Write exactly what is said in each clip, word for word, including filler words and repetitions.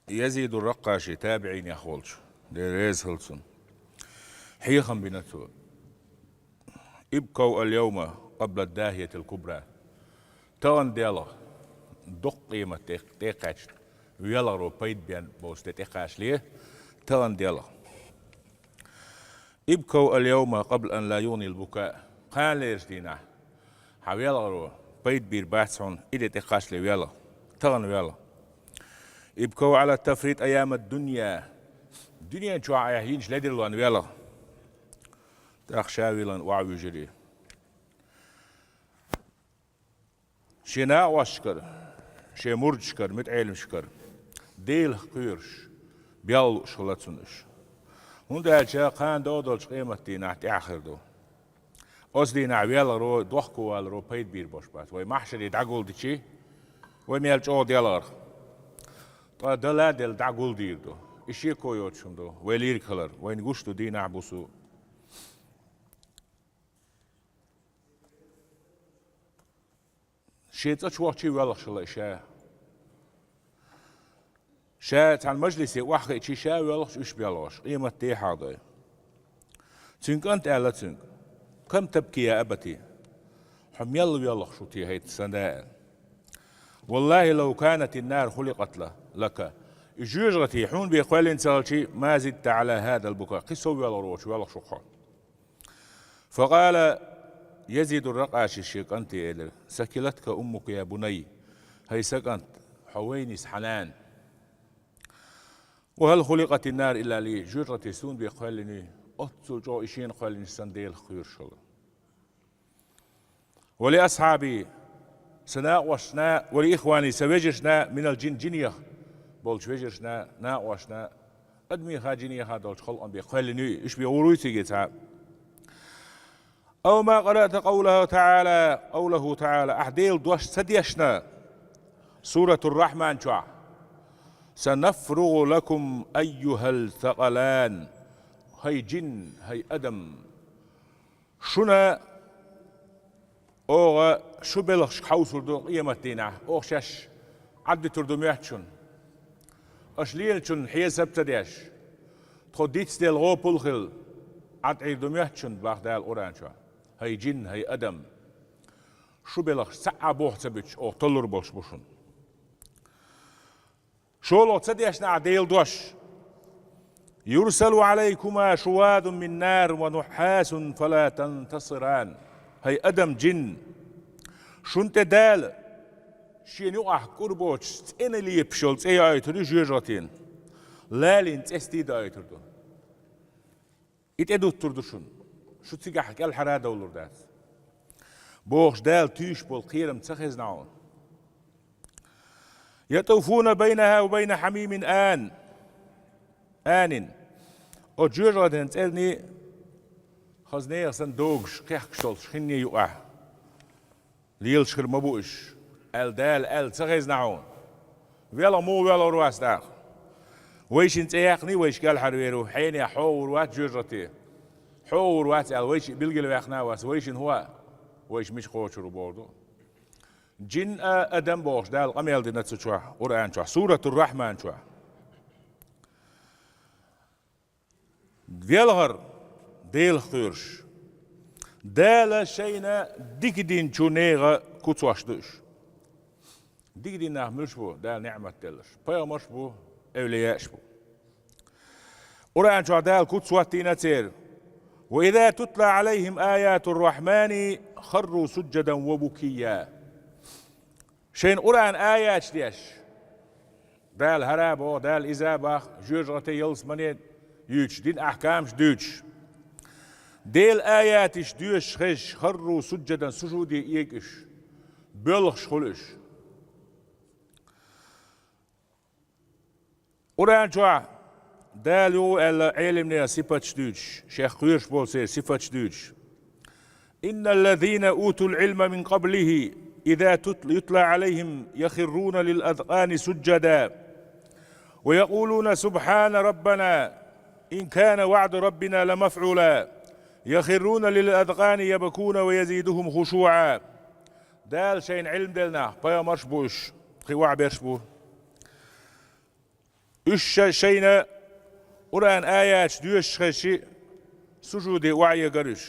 Язид ар-Ракъаши, табиӀинех волчу, Дела реза хуьлда цунна, хьехам бина цо: «ابكوا اليوم قبل الداهية الكبرى». Тахана делахь, доккха къемат тӀе-, тӀекхаьчна, велхаро пайда бен болчу де тӀекхачале, тахана делахь. «ابكوا اليوم قبل أن لا يغني البكاء». Кханалерчу дийнахь хьан велхаро пайда бийр бац хьуна, и де тӀекхачале велха, тахана велха. «ابكوا على التفريط أيام الدنيا». Дуьнен чохь айхьа йинчу ледарлонна велха. ТӀаккха ша вилан охьавуьжира. Шен накъосташкара, шен мурдашкара, муьтаӀеламашкара Делах кхоьруш, белла лууш хилла цунна уьш. ХӀунда аьлча кхана догӀу долчу къемат дийнахь тӀаьхьа хир ду. Оцу дийнахь велхаро, дохковаларо пайда бийр болуш бац. Вай маьхьшаре дӀагулдичи, вай мел чӀогӀа делхарх. Ткъа дала а делла дӀагулдийр ду. И шеко йоцуш хӀума ду, вай лийриг хилар, вайна гуш ду дийнахь, буса. Шен цӀа чу вахчий велхаш хилла ша. Ша цхьана мажлисе охьахиъчий ша велхаш, уьш белхаш, къемат де хьахдой. Цуьнан кӀанта аьлла цуьнга: «كم تبكي يا أبت؟ Хьо мел велхаш ву те хӀета сан да?» «والله لو كانت النار خلقت ل-، لك». И жоьжахати хьуна бен кхоьллина ца хилчий, «ما زدت على هذا البكاء». Кхин сов велхар воцуш велхаш ву хьо. فقال يزيد الرقاشي шен кӀанте элира: «ثكلتك أمك يا بني». ХӀай сан кӀант, хьо вайна иза хьан нана. «وهل خلقت النار إلا لي». Жоьжахати суна бен кхоьллина, оццул чӀогӀа и шена кхоьллинчу сан Делах кхоьруш хилла. «ولأصحابي», сан накъосташна, «ولإخواني», сан вежаршна, «من الجن», жинех болчу вежаршна, накъосташна, адамеха, жинеха долчу халкъана бен кхоьллина, уьш бен гӀур вуй цига цхьа. «أو ما قرأت قوله تعالى، قوله تعالى», ахь Делан дош ца дешна, Суратур-Рахьман чохь: «سنفرغ لكم أيها الثقلان». ХӀай жин, хӀай адам, шуна оха шу белхашка хьовсур ду къемат дийнахь, оха шаьш Ӏаддитур ду моьтту шуна. Аша лелачунна хьесап ца деш, тхо дицделла гӀопал а хилла, Ӏад Ӏийр ду моьтту шуна, бах Дала Къуръан чохь. ХӀай жин, хӀай адам, шу белхаш цхьа а бохь ца буьтуш, оха толлур болуш бу шуна. ШолгӀа ца дешна ахь Делан дош: «يرسل عليكما شواظ من نار ونحاس فلا تنتصران». ХӀай адам, жин, шуна тӀе Дала шена юкъахь кӀур боцуш цӀена лепаш йолу цӀе яойтур ю жоьжахатина, лалийна цӀестий даойтур ду. И тӀедуттур ду шуна, шу цигахь кӀелхьара а довлур дац, бохуш, Дала туьйсуш болу кхерам ца хезна хьуна. «يطوفون بينها وبين حميم آن، آن». Оцу жоьжахатин цӀерний хаза нехан санна догуш, кхехкаш долуш хинний юкъахь лелаш хир ма бу уьш, аьлла Дала аьлла ца хезна хьуна. Велха муха велхар вац тӀаккха? Вайшинна цӀе яьккхиний, вайша кӀелхьарвер ву, хьенех хьо а гӀур вац жоьжахати. Хьо а гӀур вац аьлла, вайша билгалваьккхина а вац, вайшинна хӀун а, вайша мича кхочур ву бохур ду. Жин а, адам бохуш Дала къамел дина цу чохь, Къуръан чохь, Суратур-Рахьман чохь. Велхар Делах кхоьруш. Дала шайна дика динчу нехан куцош ду уьш. Дика дина нах муьлш бу, Дала неӀмат делларш? Пайхамарш бу, эвлияаш бу. Къуръан чохь Дала куц хӀоттийна церан: «وإذا تتلى عليهم آيات الرحمن خروا سجدا وبكيا». Шайна Къуръан аяташ деш, Дала хӀара а боху, Дала иза а боху, жоьжахате, ялсамане юьйцуш, дин ахькамаш дуьйцуш, Делан аяташ доьшуш хезча, «خروا سجدا», сужуде эга уьш, боьлхуш хуьлу уьш. Къуръан чохь Дала юха аьлла Ӏеламнехан сипаташ дуьйцуш, шех кхоьруш болу церан сипаташ дуьйцуш: «إن الذين أوتوا العلم من قبله إذا تت-، يتلى عليهم يخرون للأذقان سجدا ويقولون سبحان ربنا إن كان وعد ربنا لمفعولا يخرون للأذقان يبكون ويزيدهم خشوعا». Дала шайна Ӏилма делла нах, пайхамарш бу уьш, кхин охьаберш бу. Уьш ша-, шайна Къуръан аяташ доьшуш хезча, сужуде охьаэгар уьш.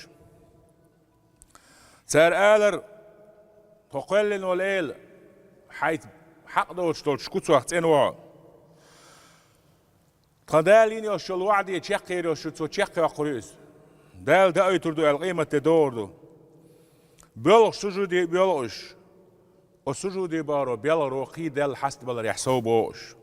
Цара алар: «Тхо кхоьллина волу Эла, хьайца хьакъ доцуш долчу куцах цӀена ву хьо. Тхан Дала йина йолуш йолу ваӀда чекхъер йолуш ю, цо чекхйоккхур ю иза. Дала даийтур ду аьлла къематде догӀур ду». Боьлхуш сужуде боьлху уьш. Оцу сужуде бахаро белхаро кхин даьлла хьастабаларехь сов боху уьш.